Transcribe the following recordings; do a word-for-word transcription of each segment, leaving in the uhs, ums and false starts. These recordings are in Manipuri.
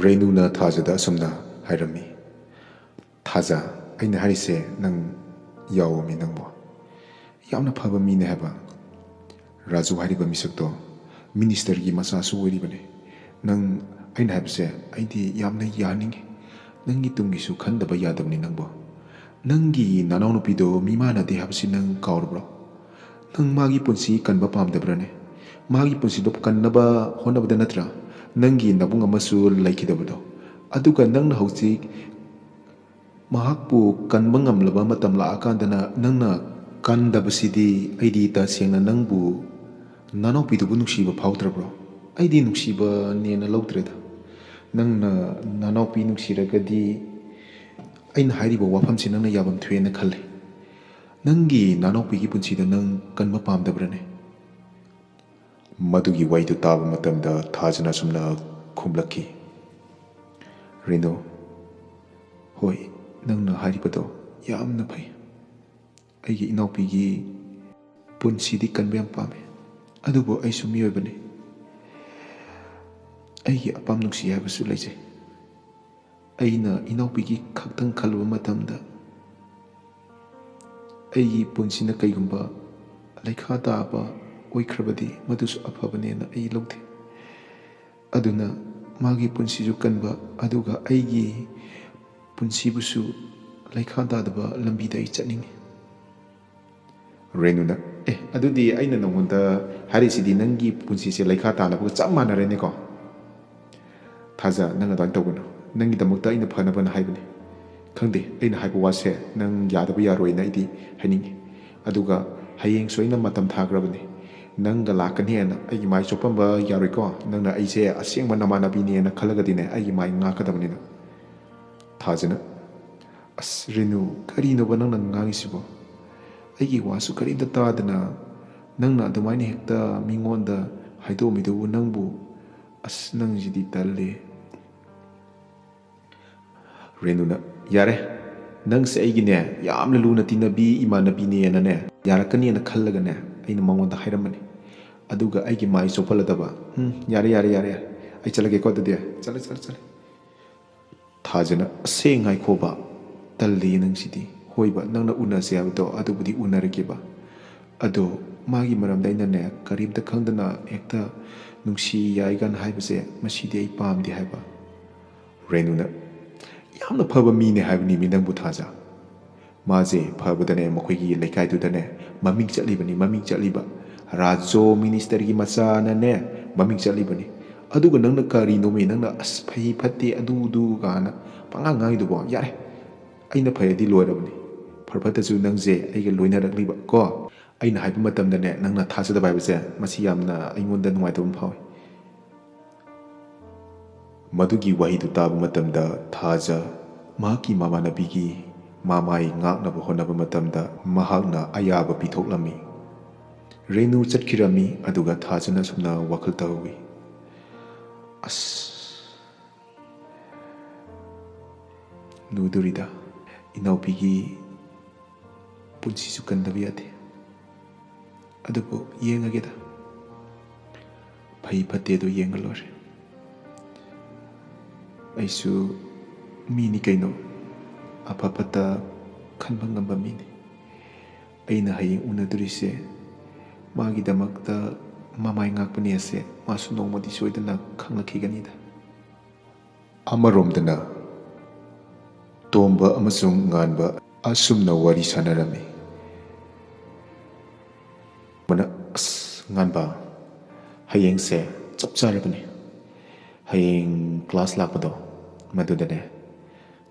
ꯔꯦꯅꯨꯅ ꯊꯥꯖꯗ ꯑꯁꯨꯝꯅ ꯍꯥꯏꯔꯝꯃꯤ, "ꯊꯥꯖ, ꯑꯩꯅ ꯍꯥꯏꯔꯤꯁꯦ ꯅꯪ ꯌꯥꯎꯑꯣꯃꯤ ꯅꯪꯕꯣ꯫ ꯌꯥꯝꯅ ꯐꯕ ꯃꯤꯅꯦ ꯍꯥꯏꯕ꯫ ꯔꯥꯖꯨ ꯍꯥꯏꯔꯤꯕ ꯃꯤꯁꯛꯇꯣ ꯃꯤꯅꯤꯁꯇꯔꯒꯤ ꯃꯆꯥꯁꯨ ꯑꯣꯏꯔꯤꯕꯅꯦ꯫ ꯅꯪ, ꯑꯩꯅ ꯍꯥꯏꯕꯁꯦ ꯑꯩꯗꯤ ꯌꯥꯝꯅ ꯌꯥꯅꯤꯡꯉꯤ꯫ ꯅꯪꯒꯤ ꯇꯨꯡꯒꯤꯁꯨ ꯈꯟꯗꯕ ꯌꯥꯗꯕꯅꯤ ꯅꯪꯕꯣ꯫ ꯅꯪꯒꯤ ꯅꯅꯥꯎꯅꯨꯄꯤꯗꯣ ꯃꯤꯃꯥꯟꯅꯗꯦ ꯍꯥꯏꯕꯁꯤ ꯅꯪ ꯀꯥꯎꯔꯕ꯭ꯔꯣ? ꯅꯪ ꯃꯥꯒꯤ ꯄꯨꯟꯁꯤ ꯀꯟꯕ ꯄꯥꯝꯗꯕ꯭ꯔꯥꯅꯦ? ꯃꯥꯒꯤ ꯄꯨꯟꯁꯤꯗꯣ ꯀꯟꯅꯕ ꯍꯣꯠꯅꯕꯗ ꯅꯠꯇ꯭ꯔꯥ ꯅꯪꯒꯤ ꯅꯕꯨꯡ ꯑꯃꯁꯨ ꯂꯩꯈꯤꯗꯕꯗꯣ? ꯑꯗꯨꯒ ꯅꯪꯅ ꯍꯧꯖꯤꯛ ꯃꯍꯥꯛꯄꯨ ꯀꯟꯕ ꯉꯝꯂꯕ ꯃꯇꯝ ꯂꯥꯛꯑꯀꯥꯟꯗꯅ ꯅꯪꯅ ꯀꯟꯗꯕꯁꯤꯗꯤ ꯑꯩꯗꯤ ꯇꯁꯦꯡꯅ ꯅꯪꯕꯨ ꯅꯅꯥꯎꯄꯤꯗꯨꯕꯨ ꯅꯨꯡꯁꯤꯕ ꯐꯥꯎꯗ꯭ꯔꯕ꯭ꯔꯣ? ꯑꯩꯗꯤ ꯅꯨꯡꯁꯤꯕꯅꯦꯅ ꯂꯧꯗ꯭ꯔꯦꯗ꯫ ꯅꯪꯅ ꯅꯅꯥꯎꯄꯤ ꯅꯨꯡꯁꯤꯔꯒꯗꯤ ꯑꯩꯅ ꯍꯥꯏꯔꯤꯕ ꯋꯥꯐꯝꯁꯤ ꯅꯪꯅ ꯌꯥꯐꯝ ꯊꯣꯛꯑꯦꯅ ꯈꯜꯂꯤ꯫ ꯅꯪꯒꯤ ꯅꯅꯥꯎꯄꯤꯒꯤ ꯄꯨꯟꯁꯤꯗ ꯅꯪ ꯀꯟꯕ ꯄꯥꯝꯗꯕ꯭ꯔꯅꯦ?" ꯃꯗꯨꯒꯤ ꯋꯥꯍꯩꯗꯨ ꯇꯥꯕ ꯃꯇꯝꯗ ꯊꯥꯖꯅ ꯑꯁꯨꯝꯅ ꯈꯨꯝꯂꯛꯈꯤ, "ꯔꯦꯅꯨ, ꯍꯣꯏ, ꯅꯪꯅ ꯍꯥꯏꯔꯤꯕꯗꯣ ꯌꯥꯝꯅ ꯐꯩ꯫ ꯑꯩꯒꯤ ꯏꯅꯥꯎꯄꯤꯒꯤ ꯄꯨꯟꯁꯤꯗꯤ ꯀꯟꯕ ꯌꯥꯝ ꯄꯥꯝꯃꯤ꯫ ꯑꯗꯨꯕꯨ ꯑꯩꯁꯨ ꯃꯤꯑꯣꯏꯕꯅꯤ꯫ ꯑꯩꯒꯤ ꯑꯄꯥꯝ ꯅꯨꯡꯁꯤ ꯍꯥꯏꯕꯁꯨ ꯂꯩꯖꯩ꯫ ꯑꯩꯅ ꯏꯅꯥꯎꯄꯤꯒꯤ ꯈꯛꯇꯪ ꯈꯜꯂꯨꯕ ꯃꯇꯝꯗ ꯑꯩꯒꯤ ꯄꯨꯟꯁꯤꯅ ꯀꯩꯒꯨꯝꯕ ꯂꯩꯈꯥ ꯇꯥꯕ ꯑꯣꯏꯈ꯭ꯔꯕꯗꯤ ꯃꯗꯨꯁꯨ ꯑꯐꯕꯅꯦꯅ ꯑꯩ ꯂꯧꯗꯦ꯫ ꯑꯗꯨꯅ ꯃꯥꯒꯤ ꯄꯨꯟꯁꯤꯁꯨ ꯀꯟꯕ, ꯑꯗꯨꯒ ꯑꯩꯒꯤ ꯄꯨꯟꯁꯤꯕꯨꯁꯨ ꯂꯩꯈꯥ ꯇꯥꯗꯕ ꯂꯝꯕꯤꯗ ꯑꯩ ꯆꯠꯅꯤꯡꯉꯤ꯫" ꯔꯦꯅꯨꯅ, "ꯑꯦ, ꯑꯗꯨꯗꯤ ꯑꯩꯅ ꯅꯉꯣꯟꯗ ꯍꯥꯏꯔꯤꯁꯤꯗꯤ ꯅꯪꯒꯤ ꯄꯨꯟꯁꯤꯁꯦ ꯂꯩꯈꯥ ꯇꯥꯅꯕꯒ ꯆꯞ ꯃꯥꯟꯅꯔꯦꯅꯦꯀꯣ?" "ꯊꯥꯖ, ꯅꯪ ꯑꯗꯨꯃꯥꯏꯅ ꯇꯧꯒꯅꯨ꯫ ꯅꯪꯒꯤꯗꯃꯛꯇ ꯑꯩꯅ ꯐꯅꯕꯅ ꯍꯥꯏꯕꯅꯤ꯫ ꯈꯪꯗꯦ, ꯑꯩꯅ ꯍꯥꯏꯕ ꯋꯥꯁꯦ ꯅꯪ ꯌꯥꯗꯕ ꯌꯥꯔꯣꯏꯅ ꯑꯩꯗꯤ ꯍꯥꯏꯅꯤꯡꯉꯤ꯫ ꯑꯗꯨꯒ ꯍꯌꯦꯡꯁꯨ ꯑꯩꯅ ꯃꯇꯝ ꯊꯥꯈ꯭ꯔꯕꯅꯤ꯫ ꯅꯪꯒ ꯂꯥꯛꯀꯅꯤ ꯍꯥꯏꯅ ꯑꯩꯒꯤ ꯃꯥꯏ ꯆꯣꯞꯄꯝꯕ ꯌꯥꯔꯣꯏꯀꯣ꯫ ꯅꯪꯅ ꯑꯩꯁꯦ ꯑꯁꯦꯡꯕ ꯅꯃꯥꯟꯅꯕꯤꯅꯦꯅ ꯈꯜꯂꯒꯗꯤꯅꯦ ꯑꯩꯒꯤ ꯃꯥꯏ ꯉꯥꯛꯀꯗꯕꯅꯤꯅ꯫" ꯊꯥꯖꯅ, "ꯑꯁ ꯔꯦꯅꯨ, ꯀꯔꯤꯅꯣꯕ ꯅꯪꯅ ꯉꯥꯡꯉꯤꯁꯤꯕꯣ? ꯑꯩꯒꯤ ꯋꯥꯁꯨ ꯀꯔꯤꯝꯇ ꯇꯥꯗꯅ ꯅꯪꯅ ꯑꯗꯨꯃꯥꯏꯅ ꯍꯦꯛꯇ ꯃꯤꯉꯣꯟꯗ ꯍꯥꯏꯗꯣꯛꯑꯝꯃꯤꯗꯨꯕꯨ ꯅꯪꯕꯨ, ꯑꯁ ꯅꯪꯁꯤꯗꯤ ꯇꯜꯂꯦ꯫" ꯔꯦꯅꯨꯅ, "ꯌꯥꯔꯦ, ꯅꯪꯁꯦ ꯑꯩꯒꯤꯅꯦ ꯌꯥꯝꯅ ꯂꯨꯅ ꯇꯤꯟꯅꯕꯤ ꯏꯃꯥꯟꯅꯕꯤꯅꯦꯅꯅꯦ ꯌꯥꯔꯛꯀꯅꯤꯅ ꯈꯜꯂꯒꯅꯦ ꯑꯩꯅ ꯃꯉꯣꯟꯗ ꯍꯥꯏꯔꯝꯕꯅꯤ꯫ ꯑꯗꯨꯒ ꯑꯩꯒꯤ ꯃꯥꯏ ꯆꯣꯞꯍꯜꯂꯗꯕ꯫ ꯎꯝ, ꯌꯥꯔꯦ, ꯌꯥꯔꯦ, ꯌꯥꯔꯦ, ꯌꯥꯔꯦ꯫ ꯑꯩ ꯆꯠꯂꯒꯦꯀꯣ ꯑꯗꯨꯗꯤ꯫ ꯆꯠꯂꯦ, ꯆꯠꯂꯦ, ꯆꯠꯂꯦ꯫" ꯊꯥꯖꯅ, "ꯑꯁꯦꯡ ꯍꯥꯏꯈꯣꯕ, ꯇꯜꯂꯤ ꯅꯪꯁꯤꯗꯤ꯫ ꯍꯣꯏꯕ, ꯅꯪꯅ ꯎꯅꯁꯦ ꯍꯥꯏꯕꯗꯣ ꯑꯗꯨꯕꯨꯗꯤ ꯎꯅꯔꯒꯦꯕ꯫ ꯑꯗꯣ ꯃꯥꯒꯤ ꯃꯔꯝꯗ ꯑꯩꯅꯅꯦ ꯀꯔꯤꯝꯇ ꯈꯪꯗꯅ ꯍꯦꯛꯇ ꯅꯨꯡꯁꯤ ꯌꯥꯏꯒꯥꯟ ꯍꯥꯏꯕꯁꯦ ꯃꯁꯤꯗꯤ ꯑꯩ ꯄꯥꯝꯗꯦ" ꯍꯥꯏꯕ꯫ ꯔꯦꯅꯨꯅ, "ꯌꯥꯝꯅ ꯐꯕ ꯃꯤꯅꯦ ꯍꯥꯏꯕꯅꯤ ꯃꯤ ꯅꯪꯕꯨ ꯊꯥꯖ꯫ ꯃꯥꯁꯦ ꯐꯕꯗꯅꯦ ꯃꯈꯣꯏꯒꯤ ꯂꯩꯀꯥꯏꯗꯨꯗꯅꯦ ꯃꯃꯤꯡ ꯆꯠꯂꯤꯕꯅꯤ, ꯃꯃꯤꯡ ꯆꯠꯂꯤꯕ꯫ ꯔꯥꯖꯣ ꯃꯤꯅꯤꯁꯇꯔꯒꯤ ꯃꯆꯥꯅꯅꯦ ꯃꯃꯤꯡ ꯆꯠꯂꯤꯕꯅꯤ꯫ ꯑꯗꯨꯒ ꯅꯪꯅ ꯀꯔꯤꯅꯣꯃꯤ, ꯅꯪꯅ ꯑꯁ ꯐꯩ ꯐꯠꯇꯦ ꯑꯗꯨꯗꯨ ꯀꯥꯏꯅ ꯄꯉꯥꯡ ꯉꯥꯡꯉꯤꯗꯨꯕꯣ? ꯌꯥꯔꯦ, ꯑꯩꯅ ꯐꯩꯗꯤ ꯂꯣꯏꯔꯕꯅꯤ꯫ ꯐꯔ ꯐꯠꯇꯁꯨ ꯅꯪꯁꯦ ꯑꯩꯒ ꯂꯣꯏꯅꯔꯛꯂꯤꯕ ꯀꯣ꯫ ꯑꯩꯅ ꯍꯥꯏꯕ ꯃꯇꯝꯗꯅꯦ ꯅꯪꯅ ꯊꯥꯖꯗꯕ ꯍꯥꯏꯕꯁꯦ ꯃꯁꯤ ꯌꯥꯝꯅ ꯑꯩꯉꯣꯟꯗ ꯅꯨꯡꯉꯥꯏꯇꯕ ꯑꯃ ꯐꯥꯎꯏ"꯫ ꯃꯗꯨꯒꯤ ꯋꯥꯍꯩꯗꯨ ꯇꯥꯕ ꯃꯇꯝꯗ ꯊꯥꯖ ꯃꯍꯥꯛꯀꯤ ꯃꯃꯥꯟꯅꯕꯤꯒꯤ ꯃꯃꯥꯏ ꯉꯥꯛꯅꯕ ꯍꯣꯠꯅꯕ ꯃꯇꯝꯗ ꯃꯍꯥꯛꯅ ꯑꯌꯥꯕ ꯄꯤꯊꯣꯛꯂꯝꯃꯤ꯫ ꯔꯦꯅꯨ ꯆꯠꯈꯤꯔꯝꯃꯤ꯫ ꯑꯗꯨꯒ ꯊꯥꯖꯅ ꯑꯁꯨꯝꯅ ꯋꯥꯈꯜ ꯇꯧꯍꯧꯏ, "ꯑꯁ, ꯂꯨꯗꯣꯔꯤꯗ, ꯏꯅꯥꯎꯄꯤꯒꯤ ꯄꯨꯟꯁꯤꯁꯨ ꯀꯟꯗꯕ ꯌꯥꯗꯦ꯫ ꯑꯗꯨꯕꯨ ꯌꯦꯡꯉꯒꯦꯗ, ꯐꯩ ꯐꯠꯇꯦꯗꯣ ꯌꯦꯡꯉ ꯂꯣꯏꯔꯦ꯫ ꯑꯩꯁꯨ ꯃꯤꯅꯤ ꯀꯩꯅꯣ, ꯑꯐ ꯐꯠꯇ ꯈꯟꯕ ꯉꯝꯕ ꯃꯤꯅꯤ꯫ ꯑꯩꯅ ꯍꯌꯦꯡ ꯎꯅꯗꯣꯔꯤꯁꯦ ꯃꯥꯒꯤꯗꯃꯛꯇ ꯃꯃꯥꯏ ꯉꯥꯛꯄꯅꯦ ꯑꯁꯦ ꯃꯥꯁꯨ ꯅꯣꯡꯃꯗꯤ ꯁꯣꯏꯗꯅ ꯈꯪꯂꯛꯈꯤꯒꯅꯤꯗ"꯫ ꯑꯃꯔꯣꯝꯗꯅ ꯇꯣꯝꯕ ꯑꯃꯁꯨꯡ ꯉꯥꯟꯕ ꯑꯁꯨꯝꯅ ꯋꯥꯔꯤ ꯁꯥꯟꯅꯔꯝꯃꯤ꯫ ꯃꯅ, "ꯑꯁ, ꯉꯥꯟꯕ, ꯍꯌꯦꯡꯁꯦ ꯆꯞ ꯆꯥꯔꯕꯅꯤ꯫ ꯍꯌꯦꯡ ꯀ꯭ꯂꯥꯁ ꯂꯥꯛꯄꯗꯣ, ꯃꯗꯨꯗꯅꯦ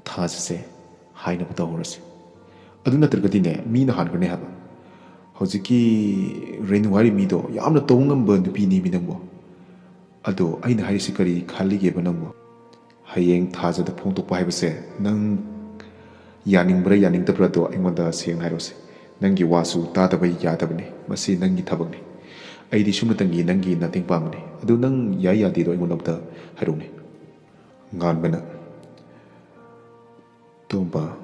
ꯊꯥꯖꯁꯦ ꯍꯥꯏꯅꯕ ꯇꯧꯍꯧꯔꯁꯦ꯫ ꯑꯗꯨ ꯅꯠꯇ꯭ꯔꯒꯗꯤꯅꯦ, ꯃꯤꯅ ꯍꯥꯟꯈ꯭ꯔꯅꯤ ꯍꯥꯏꯕ꯫ ꯍꯧꯖꯤꯛꯀꯤ ꯔꯦꯅꯨ ꯍꯥꯏꯔꯤ ꯃꯤꯗꯣ ꯌꯥꯝꯅ ꯇꯧ ꯉꯝꯕ ꯅꯨꯄꯤꯅꯦꯃꯤ ꯅꯪꯕꯣ꯫ ꯑꯗꯣ ꯑꯩꯅ ꯍꯥꯏꯔꯤꯁꯤ ꯀꯔꯤ ꯈꯜꯂꯤꯒꯦꯕ ꯅꯪꯕꯣ? ꯍꯌꯦꯡ ꯊꯥꯖꯗ ꯐꯣꯡꯗꯣꯛꯄ ꯍꯥꯏꯕꯁꯦ ꯅꯪ ꯌꯥꯅꯤꯡꯕ꯭ꯔꯥ ꯌꯥꯅꯤꯡꯗꯕ꯭ꯔꯥꯗꯣ ꯑꯩꯉꯣꯟꯗ ꯁꯦꯡꯅ ꯍꯥꯏꯔꯣꯁꯦ꯫ ꯅꯪꯒꯤ ꯋꯥꯁꯨ ꯇꯥꯗꯕ ꯌꯥꯗꯕꯅꯤ, ꯃꯁꯤ ꯅꯪꯒꯤ ꯊꯕꯛꯅꯤ꯫ ꯑꯩꯗꯤ ꯁꯨꯞꯅꯇꯪꯒꯤ ꯅꯪꯒꯤ ꯃꯇꯦꯡ ꯄꯥꯡꯕꯅꯤ꯫ ꯑꯗꯨ ꯅꯪ ꯌꯥꯏ ꯌꯥꯗꯦꯗꯣ ꯑꯩꯉꯣꯟꯗ ꯑꯝꯇ ꯍꯥꯏꯔꯛꯎꯅꯦ"꯫ ꯉꯥꯟꯕꯅ, "ꯇꯣꯝꯕ,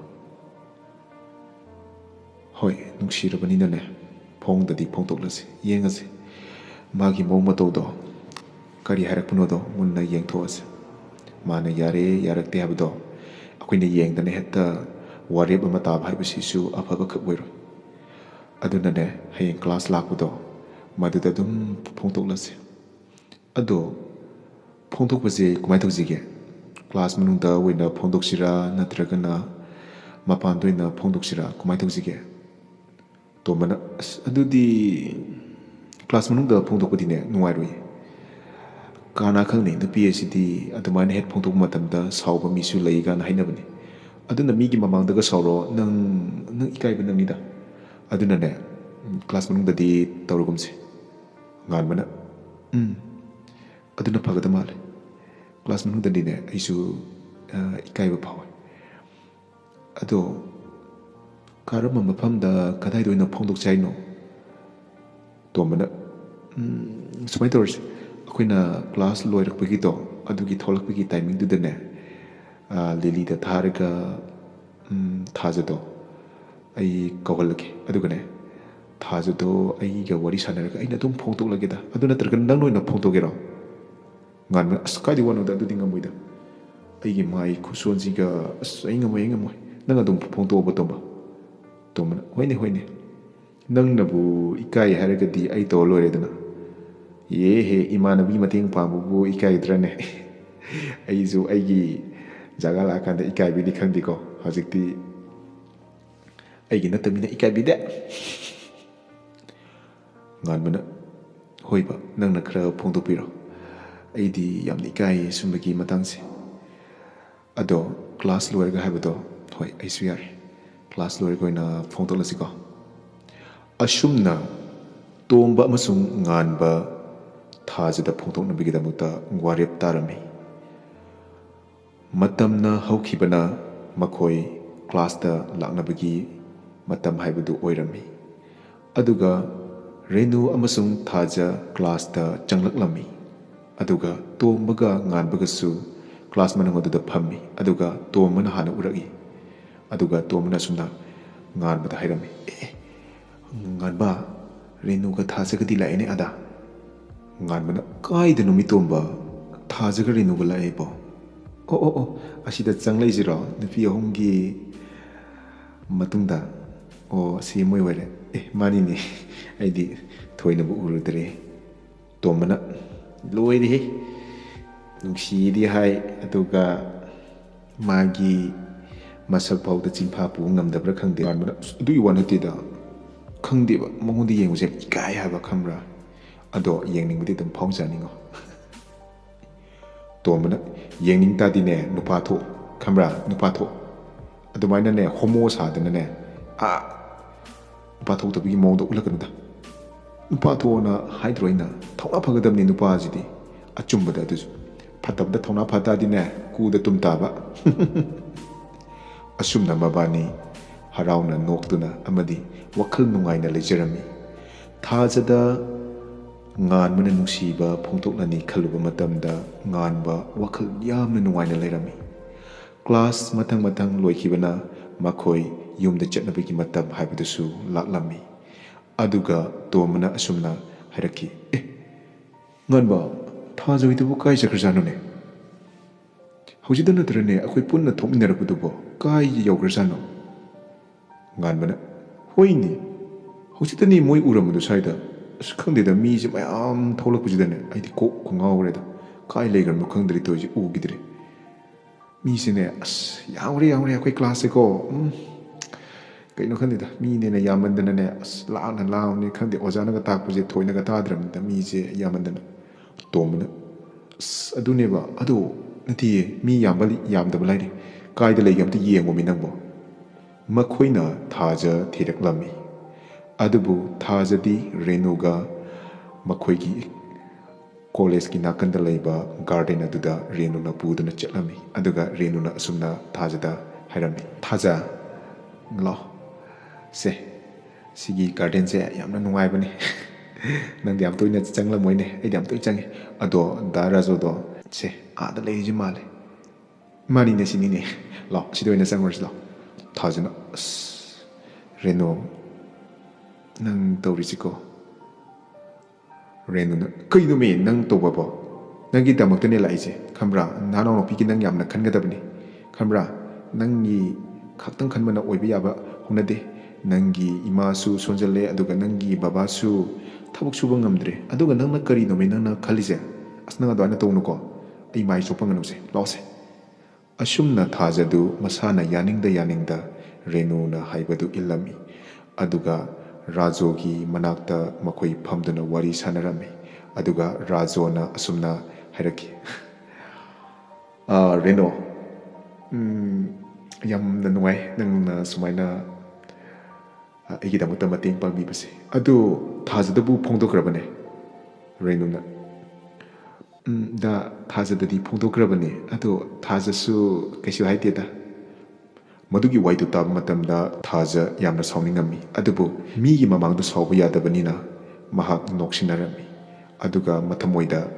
ꯍꯣꯏ, ꯅꯨꯡꯁꯤꯔꯕꯅꯤꯅꯅꯦ, ꯐꯣꯡꯗꯗꯤ ꯐꯣꯡꯗꯣꯛꯂꯁꯤ, ꯌꯦꯡꯉꯁꯤ꯫ ꯃꯥꯒꯤ ꯃꯑꯣꯡ ꯃꯇꯧꯗꯣ ꯀꯔꯤ ꯍꯥꯏꯔꯛꯄꯅꯣꯗꯣ ꯃꯨꯟꯅ ꯌꯦꯡꯊꯣꯛꯑꯁꯤ"꯫ ꯃꯥꯅ ꯌꯥꯔꯦ ꯌꯥꯔꯛꯇꯦ ꯍꯥꯏꯕꯗꯣ ꯑꯩꯈꯣꯏꯅ ꯌꯦꯡꯗꯅ ꯍꯦꯛꯇ ꯋꯥꯔꯦꯞ ꯑꯃ ꯇꯥꯕ ꯍꯥꯏꯕꯁꯤꯁꯨ ꯑꯐꯕ ꯈꯛ ꯑꯣꯏꯔꯣꯏ꯫ ꯑꯗꯨꯅꯅꯦ, ꯍꯌꯦꯡ ꯀ꯭ꯂꯥꯁ ꯂꯥꯛꯄꯗꯣ ꯃꯗꯨꯗ ꯑꯗꯨꯝ ꯐꯣꯡꯗꯣꯛꯂꯁꯦ꯫ ꯑꯗꯣ ꯐꯣꯡꯗꯣꯛꯄꯁꯦ ꯀꯃꯥꯏꯅ ꯇꯧꯁꯤꯒꯦ? ꯀ꯭ꯂꯥꯁ ꯃꯅꯨꯡꯗ ꯑꯣꯏꯅ ꯐꯣꯡꯗꯣꯛꯁꯤꯔꯥ, ꯅꯠꯇ꯭ꯔꯒꯅ ꯃꯄꯥꯟꯗ ꯑꯣꯏꯅ ꯐꯣꯡꯗꯣꯛꯁꯤꯔꯥ, ꯀꯃꯥꯏꯅ ꯇꯧꯁꯤꯒꯦ? ꯇꯣꯝꯕꯅ, "ꯑꯁ, ꯑꯗꯨꯗꯤ ꯀ꯭ꯂꯥꯁ ꯃꯅꯨꯡꯗ ꯐꯣꯡꯗꯣꯛꯄꯗꯤꯅꯦ ꯅꯨꯡꯉꯥꯏꯔꯣꯏꯌꯦ꯫ ꯀꯅꯥ ꯈꯪꯅꯤ, ꯅꯨꯄꯤ ꯑꯁꯤꯗꯤ ꯑꯗꯨꯃꯥꯏꯅ ꯍꯦꯛ ꯐꯣꯡꯗꯣꯛꯄ ꯃꯇꯝꯗ ꯁꯥꯎꯕ ꯃꯤꯁꯨ ꯂꯩ ꯀꯥꯏꯅ ꯍꯥꯏꯅꯕꯅꯤ꯫ ꯑꯗꯨꯅ ꯃꯤꯒꯤ ꯃꯃꯥꯡꯗꯒ ꯁꯥꯎꯔꯣ, ꯅꯪ, ꯅꯪ ꯏꯀꯥꯏꯕ ꯅꯪꯅꯤꯗ꯫ ꯑꯗꯨꯅꯅꯦ, ꯀ꯭ꯂꯥꯁ ꯃꯅꯨꯡꯗꯗꯤ ꯇꯧꯔꯒꯨꯝꯁꯦ꯫" ꯉꯥꯟꯕꯅ, "ꯎꯝ, ꯑꯗꯨꯅ ꯐꯒꯗ ꯃꯥꯜꯂꯦ꯫ ꯀ꯭ꯂꯥꯁ ꯃꯅꯨꯡꯗꯗꯤꯅꯦ ꯑꯩꯁꯨ, ꯑ, ꯏꯀꯥꯏꯕ ꯐꯥꯎꯋꯦ꯫ ꯑꯗꯣ ꯀꯔꯝꯕ ꯃꯐꯝꯗ, ꯀꯗꯥꯏꯗ ꯑꯣꯏꯅ ꯐꯣꯡꯗꯣꯛꯁꯦ ꯍꯥꯏꯅꯣ?" ꯇꯣꯝꯕꯅ, "ꯎꯝ, ꯁꯨꯃꯥꯏꯅ ꯇꯧꯔꯁꯤ, ꯑꯩꯈꯣꯏꯅ ꯀ꯭ꯂꯥꯁ ꯂꯣꯏꯔꯛꯄꯒꯤꯗꯣ, ꯑꯗꯨꯒꯤ ꯊꯣꯛꯂꯛꯄꯒꯤ ꯇꯥꯏꯃꯤꯡꯗꯨꯗꯅꯦ, ꯑ, ꯂꯤꯂꯤꯗ ꯊꯥꯔꯒ, ꯎꯝ, ꯊꯥꯖꯗꯣ ꯑꯩ ꯀꯧꯍꯜꯂꯒꯦ꯫ ꯑꯗꯨꯒꯅꯦ, ꯊꯥꯖꯗꯣ ꯑꯩꯒ ꯋꯥꯔꯤ ꯁꯥꯟꯅꯔꯒ ꯑꯩꯅ ꯑꯗꯨꯝ ꯐꯣꯡꯗꯣꯛꯂꯒꯦꯗ꯫ ꯑꯗꯨ ꯅꯠꯇ꯭ꯔꯒ ꯅꯪꯅ ꯑꯣꯏꯅ ꯐꯣꯡꯗꯣꯛꯀꯦꯔꯣ?" ꯉꯥꯟꯕꯅ, "ꯑꯁ, ꯀꯥꯏꯗꯩ ꯋꯥꯅꯣꯗ, ꯑꯗꯨꯗꯤ ꯉꯝꯃꯣꯏꯗ꯫ ꯑꯩꯒꯤ ꯃꯥꯏ ꯈꯨꯁꯣꯟꯁꯤꯒ, ꯑꯁ, ꯑꯩ ꯉꯝꯃꯣꯏ, ꯑꯩ ꯉꯝꯃꯣꯏ꯫ ꯅꯪ ꯑꯗꯨꯝ ꯐꯣꯡꯗꯣꯛꯑꯣꯕ, ꯇꯣꯝꯕ꯫" ꯇꯣꯝꯕꯅ, "ꯍꯣꯏꯅꯦ, ꯍꯣꯏꯅꯦ, ꯅꯪꯅꯕꯨ ꯏꯀꯥꯏ ꯍꯥꯏꯔꯒꯗꯤ ꯑꯩ ꯇꯧꯔ ꯂꯣꯏꯔꯦꯗꯅ꯫ ꯑꯦꯍꯦ, ꯏꯃꯥꯟꯅꯕꯒꯤ ꯃꯇꯦꯡ ꯄꯥꯡꯕꯕꯨ ꯏꯀꯥꯏꯒꯗ꯭ꯔꯅꯦ? ꯑꯩꯁꯨ ꯑꯩꯒꯤ ꯖꯒꯥ ꯂꯥꯛꯑꯀꯥꯟꯗ ꯏꯀꯥꯏꯕꯤꯗꯤ ꯈꯪꯗꯦꯀꯣ, ꯍꯧꯖꯤꯛꯇꯤ ꯑꯩꯒꯤ ꯅꯠꯇꯕꯅꯤꯅ ꯏꯀꯥꯏꯕꯤꯗꯦ꯫" ꯉꯥꯟꯕꯅ, "ꯍꯣꯏꯕ, ꯅꯪꯅ ꯈꯔ ꯐꯣꯡꯗꯣꯛꯄꯤꯔꯣ꯫ ꯑꯩꯗꯤ ꯌꯥꯝꯅ ꯏꯀꯥꯏꯌꯦ ꯁꯨꯝꯕꯒꯤ ꯃꯇꯥꯡꯁꯦ꯫ ꯑꯗꯣ ꯀ꯭ꯂꯥꯁ ꯂꯣꯏꯔꯒ ꯍꯥꯏꯕꯗꯣ, ꯍꯣꯏ, ꯑꯩꯁꯨ ꯌꯥꯔꯦ꯫ ꯀ꯭ꯂꯥꯁ ꯂꯣꯏꯔꯒ ꯑꯣꯏꯅ ꯐꯣꯡꯗꯣꯛꯂꯁꯤꯀꯣ꯫" ꯑꯁꯨꯝꯅ ꯇꯣꯝꯕ ꯑꯃꯁꯨꯡ ꯉꯥꯟꯕ ꯊꯥꯖꯗ ꯐꯣꯡꯗꯣꯛꯅꯕꯒꯤꯗꯃꯛꯇ ꯋꯥꯔꯦꯞ ꯇꯥꯔꯝꯃꯤ꯫ ꯃꯇꯝꯅ ꯍꯧꯈꯤꯕꯅ ꯃꯈꯣꯏ ꯀ꯭ꯂꯥꯁꯇ ꯂꯥꯛꯅꯕꯒꯤ ꯃꯇꯝ ꯍꯥꯏꯕꯗꯨ ꯑꯣꯏꯔꯝꯃꯤ꯫ ꯑꯗꯨꯒ ꯔꯦꯅꯨ ꯑꯃꯁꯨꯡ ꯊꯥꯖ ꯀ꯭ꯂꯥꯁꯇ ꯆꯪꯂꯛꯂꯝꯃꯤ꯫ ꯑꯗꯨꯒ ꯇꯣꯝꯕꯒ ꯉꯥꯟꯕꯒꯁꯨ ꯀ꯭ꯂꯥꯁ ꯃꯅꯨꯡ ꯑꯗꯨꯗ ꯐꯝꯃꯤ꯫ ꯑꯗꯨꯒ ꯇꯣꯝꯕꯅ ꯍꯥꯟꯅ ꯎꯔꯛꯏ꯫ ꯑꯗꯨꯒ ꯇꯣꯝꯕꯅ ꯑꯁꯨꯝꯅ ꯉꯥꯟꯕꯗ ꯍꯥꯏꯔꯝꯃꯤ, "ꯑꯦ, ꯉꯥꯟꯕ, ꯔꯦꯅꯨꯒ ꯊꯥꯖꯒꯗꯤ ꯂꯥꯛꯑꯦꯅꯦ ꯑꯗꯥ꯫" ꯉꯥꯟꯕꯅ, "ꯀꯥꯏꯗꯅꯣ ꯃꯤꯇꯣꯝꯕ? ꯊꯥꯖꯒ ꯔꯦꯅꯨꯒ ꯂꯥꯛꯑꯦꯕꯣ?" "ꯑꯣ, ꯑꯣ, ꯑꯣ, ꯑꯁꯤꯗ ꯆꯪꯂꯛꯏꯁꯤꯔꯣ? ꯅꯨꯄꯤ ꯑꯍꯨꯝꯒꯤ ꯃꯇꯨꯡꯗ? ꯑꯣ, ꯁꯤ ꯃꯣꯏ ꯑꯣꯏꯔꯦ꯫ ꯑꯦ, ꯃꯥꯅꯤꯅꯦ, ꯑꯩꯗꯤ ꯊꯣꯏꯅꯕꯨ ꯎꯔꯨꯗ꯭ꯔꯦ꯫" ꯇꯣꯝꯕꯅ, "ꯂꯣꯏꯔꯦꯍꯦ, ꯅꯨꯡꯁꯤꯗꯤ ꯍꯥꯏ, ꯑꯗꯨꯒ ꯃꯥꯒꯤ ꯃꯁꯛ ꯐꯥꯎꯗ ꯆꯤꯟꯐꯥ ꯄꯨꯕ ꯉꯝꯗꯕ꯭ꯔꯥ ꯈꯪꯗꯦ꯫" ꯄꯥꯟꯕꯅ, "ꯑꯁ, ꯑꯗꯨꯒꯤ ꯋꯥ ꯅꯠꯇꯦꯗ, ꯈꯪꯗꯦꯕ, ꯃꯉꯣꯟꯗ ꯌꯦꯡꯕꯁꯦ ꯌꯥꯝ ꯏꯀꯥꯏ ꯍꯥꯏꯕ, ꯈꯪꯕ꯭ꯔꯥ? ꯑꯗꯣ ꯌꯦꯡꯅꯤꯡꯕꯗꯤ ꯑꯗꯨꯝ ꯐꯥꯎꯖꯅꯤꯡꯉꯣ꯫" ꯇꯣꯝꯕꯅ, "ꯌꯦꯡꯅꯤꯡ ꯇꯥꯗꯤꯅꯦ, ꯅꯨꯄꯥ ꯊꯣꯛ, ꯈꯪꯕ꯭ꯔꯥ? ꯅꯨꯄꯥ ꯊꯣꯛ꯫ ꯑꯗꯨꯃꯥꯏꯅꯅꯦ, ꯍꯣꯃꯣ ꯁꯥꯗꯅꯅꯦ, ꯑꯥ, ꯅꯨꯄꯥ ꯊꯣꯛꯇꯕꯒꯤ ꯃꯑꯣꯡꯗ ꯎꯠꯂꯛꯀꯅꯨꯗ꯫" "ꯅꯨꯄꯥ ꯊꯣꯛꯑꯣꯅ ꯍꯥꯏꯗ꯭ꯔꯣ ꯑꯩꯅ? ꯊꯧꯅꯥ ꯐꯒꯗꯕꯅꯤ ꯅꯨꯄꯥꯁꯤꯗꯤ, ꯑꯆꯨꯝꯕꯗ꯫ ꯑꯗꯨꯁꯨ ꯐꯠꯇꯕꯗ ꯊꯧꯅꯥ ꯐ ꯇꯥꯗꯤꯅꯦ, ꯀꯨꯗ ꯇꯨꯝ ꯇꯥꯕ꯫" ꯑꯁꯨꯝꯅ ꯃꯕꯥꯅꯤ ꯍꯔꯥꯎꯅ ꯅꯣꯛꯇꯨꯅ ꯑꯃꯗꯤ ꯋꯥꯈꯜ ꯅꯨꯡꯉꯥꯏꯅ ꯂꯩꯖꯔꯝꯃꯤ꯫ ꯊꯥꯖꯗ ꯉꯥꯟꯕꯅ ꯅꯨꯡꯁꯤꯕ ꯐꯣꯡꯗꯣꯛꯂꯅꯤ ꯈꯜꯂꯨꯕ ꯃꯇꯝꯗ, ꯉꯥꯟꯕ ꯋꯥꯈꯜ ꯌꯥꯝꯅ ꯅꯨꯡꯉꯥꯏꯅ ꯂꯩꯔꯝꯃꯤ꯫ ꯀ꯭ꯂꯥꯁ ꯃꯊꯪ ꯃꯊꯪ ꯂꯣꯏꯈꯤꯕꯅ ꯃꯈꯣꯏ ꯌꯨꯝꯗ ꯆꯠꯅꯕꯒꯤ ꯃꯇꯝ ꯍꯥꯏꯕꯗꯨꯁꯨ ꯂꯥꯛꯂꯝꯃꯤ꯫ ꯑꯗꯨꯒ ꯇꯣꯝꯕꯅ ꯑꯁꯨꯝꯅ ꯍꯥꯏꯔꯛꯈꯤ, "ꯑꯦ, ꯉꯥꯟꯕ, ꯊꯥꯖ ꯍꯣꯏꯗꯨꯕꯨ ꯀꯥꯏ ꯆꯠꯈ꯭ꯔꯖꯥꯠꯅꯣꯅꯦ? ꯍꯧꯖꯤꯛꯇ ꯅꯠꯇ꯭ꯔꯅꯦ ꯑꯩꯈꯣꯏ ꯄꯨꯟꯅ ꯊꯣꯛꯃꯤꯟꯅꯔꯛꯄꯗꯨꯕꯣ? ꯀꯥꯏ ꯌꯧꯈ꯭ꯔꯖꯥꯠꯅꯣ?" ꯉꯥꯟꯕꯅ, "ꯍꯣꯏꯅꯦ, ꯍꯧꯖꯤꯛꯇꯅꯤ ꯃꯣꯏ ꯎꯔꯝꯕꯗꯣ ꯁ꯭ꯋꯥꯏꯗ꯫ ꯑꯁ, ꯈꯪꯗꯦꯗ, ꯃꯤꯁꯦ ꯃꯌꯥꯝ ꯊꯣꯛꯂꯛꯄꯁꯤꯗꯅꯦ ꯑꯩꯗꯤ ꯀꯣꯛ ꯉꯥꯎꯈ꯭ꯔꯦꯗ꯫ ꯀꯥꯏ ꯂꯩꯈ꯭ꯔꯕꯅꯣ ꯈꯪꯗ꯭ꯔꯦ ꯇꯧꯔꯤꯁꯦ, ꯎꯈꯤꯗ꯭ꯔꯦ꯫ ꯃꯤꯁꯤꯅꯦ, ꯑꯁ, ꯌꯥꯝꯈ꯭ꯔꯦ, ꯌꯥꯝꯈ꯭ꯔꯦ ꯑꯩꯈꯣꯏ ꯀ꯭ꯂꯥꯁꯁꯦꯀꯣ꯫ ꯎꯝ, ꯀꯩꯅꯣ ꯈꯪꯗꯦꯗ, ꯃꯤꯅꯦꯅ ꯌꯥꯝꯃꯟꯗꯅꯅꯦ, ꯑꯁ, ꯂꯥꯎꯅ ꯂꯥꯎꯅꯤ ꯈꯪꯗꯦ, ꯑꯣꯖꯥꯅꯒ ꯇꯥꯛꯄꯁꯦ ꯊꯣꯏꯅꯒ ꯇꯥꯗ꯭ꯔꯕꯅꯤꯗ, ꯃꯤꯁꯦ ꯌꯥꯝꯃꯟꯗꯅ꯫" ꯇꯣꯝꯕꯅ, "ꯑꯁ, ꯑꯗꯨꯅꯦꯕ, ꯑꯗꯣ ꯅꯠꯇꯤꯌꯦ, ꯃꯤ ꯌꯥꯝꯕ ꯂꯤ-, ꯌꯥꯝꯗꯕ ꯂꯥꯏꯔꯤ꯫ ꯀꯥꯏꯗ ꯂꯩꯒꯦ ꯑꯝꯇ ꯌꯦꯡꯉꯣꯃꯤ ꯅꯪꯕꯣ꯫" ꯃꯈꯣꯏꯅ ꯊꯥꯖ ꯊꯤꯔꯛꯂꯝꯃꯤ꯫ ꯑꯗꯨꯕꯨ ꯊꯥꯖꯗꯤ ꯔꯦꯅꯨꯒ ꯃꯈꯣꯏꯒꯤ ꯀꯣꯂꯦꯖꯀꯤ ꯅꯥꯀꯟꯗ ꯂꯩꯕ ꯒꯥꯔꯗꯦꯟ ꯑꯗꯨꯗ ꯔꯦꯅꯨꯅ ꯄꯨꯗꯨꯅ ꯆꯠꯂꯝꯃꯤ꯫ ꯑꯗꯨꯒ ꯔꯦꯅꯨꯅ ꯑꯁꯨꯝꯅ ꯊꯥꯖꯗ ꯍꯥꯏꯔꯝꯃꯤ, "ꯊꯥꯖ, ꯂꯥꯎ꯫ ꯁꯦ, ꯁꯤꯒꯤ ꯒꯥꯔꯗꯦꯟꯁꯦ ꯌꯥꯝꯅ ꯅꯨꯡꯉꯥꯏꯕꯅꯤ꯫ ꯅꯪꯗꯤ ꯌꯥꯝ ꯇꯣꯏꯅ ꯆꯪꯂꯝꯃꯣꯏꯅꯦ, ꯑꯩꯗꯤ ꯌꯥꯝ ꯇꯣꯏꯅ ꯆꯪꯉꯤ꯫ ꯑꯗꯣ ꯗꯥ ꯔꯥꯖꯨꯗꯣ, ꯁꯦ, ꯑꯥꯗ ꯂꯩꯔꯤꯁꯤ ꯃꯥꯜꯂꯦ꯫ ꯃꯥꯅꯤꯅꯦ, ꯁꯤꯅꯤꯅꯦ꯫ ꯂꯥꯎ, ꯁꯤꯗ ꯑꯣꯏꯅ ꯆꯪꯉꯨꯔꯁꯤ ꯂꯥꯎ꯫" ꯊꯥꯖꯅ, "ꯑꯁ, ꯔꯦꯅꯨ, ꯅꯪ ꯇꯧꯔꯤꯁꯤꯀꯣ?" ꯔꯦꯅꯨꯅ, "ꯀꯩꯅꯣꯃꯤ ꯅꯪ ꯇꯧꯕꯕꯣ? ꯅꯪꯒꯤꯗꯃꯛꯇꯅꯦ ꯂꯥꯛꯏꯁꯦ, ꯈꯪꯕ꯭ꯔꯥ? ꯅꯅꯥꯎꯅꯨꯄꯤꯒꯤ ꯅꯪ ꯌꯥꯝꯅ ꯈꯟꯒꯗꯕꯅꯤ, ꯈꯪꯕ꯭ꯔꯥ? ꯅꯪꯒꯤ ꯈꯛꯇꯪ ꯈꯟꯕꯅ ꯑꯣꯏꯕ ꯌꯥꯕ ꯍꯧꯅꯗꯦ꯫ ꯅꯪꯒꯤ ꯏꯃꯥꯁꯨ ꯁꯣꯟꯖꯜꯂꯦ, ꯑꯗꯨꯒ ꯅꯪꯒꯤ ꯕꯕꯥꯁꯨ ꯊꯕꯛ ꯁꯨꯕ ꯉꯝꯗ꯭ꯔꯦ꯫ ꯑꯗꯨꯒ ꯅꯪꯅ ꯀꯔꯤꯅꯣꯃꯦ ꯅꯪꯅ ꯈꯜꯂꯤꯁꯦ? ꯑꯁ, ꯅꯪ ꯑꯗꯨꯃꯥꯏꯅ ꯇꯧꯅꯨꯀꯣ, ꯑꯩ ꯃꯥꯏ ꯆꯣꯞꯄ ꯉꯥꯅꯨꯁꯦ, ꯂꯥꯛꯑꯣꯁꯦ꯫ ꯑꯁꯨꯝꯅ ꯊꯥꯖꯗꯨ ꯃꯁꯥꯅ ꯌꯥꯅꯤꯡꯗ ꯌꯥꯅꯤꯡꯗ ꯔꯦꯅꯨꯅ ꯍꯥꯏꯕꯗꯨ ꯏꯜꯂꯝꯃꯤ꯫ ꯑꯗꯨꯒ ꯔꯥꯖꯣꯒꯤ ꯃꯅꯥꯛꯇ ꯃꯈꯣꯏ ꯐꯝꯗꯨꯅ ꯋꯥꯔꯤ ꯁꯥꯟꯅꯔꯝꯃꯤ꯫ ꯑꯗꯨꯒ ꯔꯥꯖꯣꯅ ꯑꯁꯨꯝꯅ ꯍꯥꯏꯔꯛꯈꯤ, "ꯑꯥ, ꯔꯦꯅꯨ, ꯎꯝ, ꯌꯥꯝꯅ ꯅꯨꯡꯉꯥꯏ ꯅꯪꯅ ꯁꯨꯃꯥꯏꯅ, ꯑ, ꯑꯩꯒꯤꯗꯃꯛꯇ ꯃꯇꯦꯡ ꯄꯥꯡꯕꯤꯕꯁꯦ꯫ ꯑꯗꯨ ꯊꯥꯖꯗꯕꯨ ꯐꯣꯡꯗꯣꯛꯈ꯭ꯔꯕꯅꯦ?" ꯔꯦꯅꯨꯅ, "ꯎꯝ, ꯗꯥ, ꯊꯥꯖꯗꯗꯤ ꯐꯣꯡꯗꯣꯛꯈ꯭ꯔꯕꯅꯦ꯫ ꯑꯗꯣ ꯊꯥꯖꯁꯨ ꯀꯩꯁꯨ ꯍꯥꯏꯗꯦꯗ꯫" ꯃꯗꯨꯒꯤ ꯋꯥꯍꯩꯗꯨ ꯇꯥꯕ ꯃꯇꯝꯗ ꯊꯥꯖ ꯌꯥꯝꯅ ꯁꯥꯎꯅꯤꯡꯉꯝꯃꯤ꯫ ꯑꯗꯨꯕꯨ ꯃꯤꯒꯤ ꯃꯃꯥꯡꯗ ꯁꯥꯎꯕ ꯌꯥꯗꯕꯅꯤꯅ ꯃꯍꯥꯛ ꯅꯣꯛꯁꯤꯟꯅꯔꯝꯃꯤ꯫ ꯑꯗꯨꯒ ꯃꯊꯃꯣꯏꯗ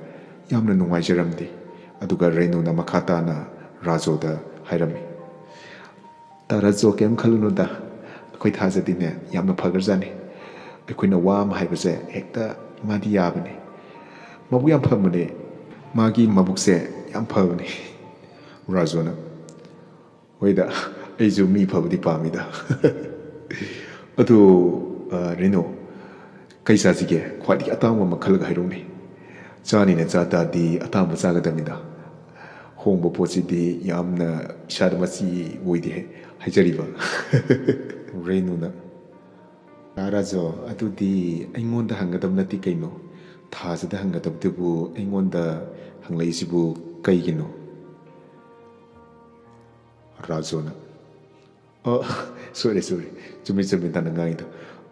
ꯌꯥꯝꯅ ꯅꯨꯡꯉꯥꯏꯖꯔꯝꯗꯦ꯫ ꯑꯗꯨꯒ ꯔꯦꯅꯨꯅ ꯃꯈꯥ ꯇꯥꯅ ꯔꯥꯖꯣꯗ ꯍꯥꯏꯔꯝꯃꯤ, "ꯇꯥ ꯔꯥꯖꯣ, ꯀꯩꯝ ꯈꯜꯂꯨꯅꯨꯗ, ꯑꯩꯈꯣꯏ ꯊꯥꯖꯗꯤꯅꯦ ꯌꯥꯝꯅ ꯐꯈ꯭ꯔꯖꯥꯠꯅꯤ꯫ ꯑꯩꯈꯣꯏꯅ ꯋꯥ ꯑꯃ ꯍꯥꯏꯕꯁꯦ ꯍꯦꯛꯇ ꯃꯥꯗꯤ ꯌꯥꯕꯅꯤ꯫ ꯃꯕꯨꯛ ꯌꯥꯝ ꯐꯕꯅꯦ, ꯃꯥꯒꯤ ꯃꯕꯨꯛꯁꯦ ꯌꯥꯝ ꯐꯕꯅꯤ꯫" ꯔꯥꯖꯣꯅ, "ꯍꯣꯏꯗ, ꯑꯩꯁꯨ ꯃꯤ ꯐꯕꯗꯤ ꯄꯥꯝꯃꯤꯗ꯫" "ꯑꯗꯨ, ꯑ, ꯔꯦꯅꯨ, ꯀꯩ ꯆꯥꯁꯤꯒꯦ? ꯈ꯭ꯋꯥꯏꯗꯒꯤ ꯑꯇꯥꯡꯕ ꯑꯃ ꯈꯜꯂꯒ ꯍꯥꯏꯔꯛꯎꯅꯦ꯫ ꯆꯥꯅꯤꯅ ꯆꯥ ꯇꯥꯔꯗꯤ ꯑꯇꯥꯡꯕ ꯆꯥꯒꯗꯕꯅꯤꯗ꯫ ꯍꯣꯡꯕ ꯄꯣꯠꯁꯤꯗꯤ ꯌꯥꯝꯅ ꯏꯁꯥꯗ ꯃꯆꯤ ꯑꯣꯏꯗꯦ ꯍꯥꯏ-, ꯍꯥꯏꯖꯔꯤꯕ꯫" ꯔꯦꯅꯨꯅ, "ꯇꯥ ꯔꯥꯖꯣ, ꯑꯗꯨꯗꯤ ꯑꯩꯉꯣꯟꯗ ꯍꯪꯒꯗꯕ ꯅꯠꯇꯦ ꯀꯩꯅꯣ? ꯊꯥꯖꯗ ꯍꯪꯒꯗꯕꯗꯨꯕꯨ ꯑꯩꯉꯣꯟꯗ ꯍꯪꯂꯛꯏꯁꯤꯕꯨ ꯀꯩꯒꯤꯅꯣ?" ꯔꯥꯖꯣꯅ, "ꯑꯣ, ꯁꯣꯏꯔꯦ, ꯁꯣꯏꯔꯦ꯫ ꯆꯨꯝꯃꯤ, ꯆꯨꯝꯃꯤ ꯅꯪꯅ ꯉꯥꯡꯉꯤꯗꯣ꯫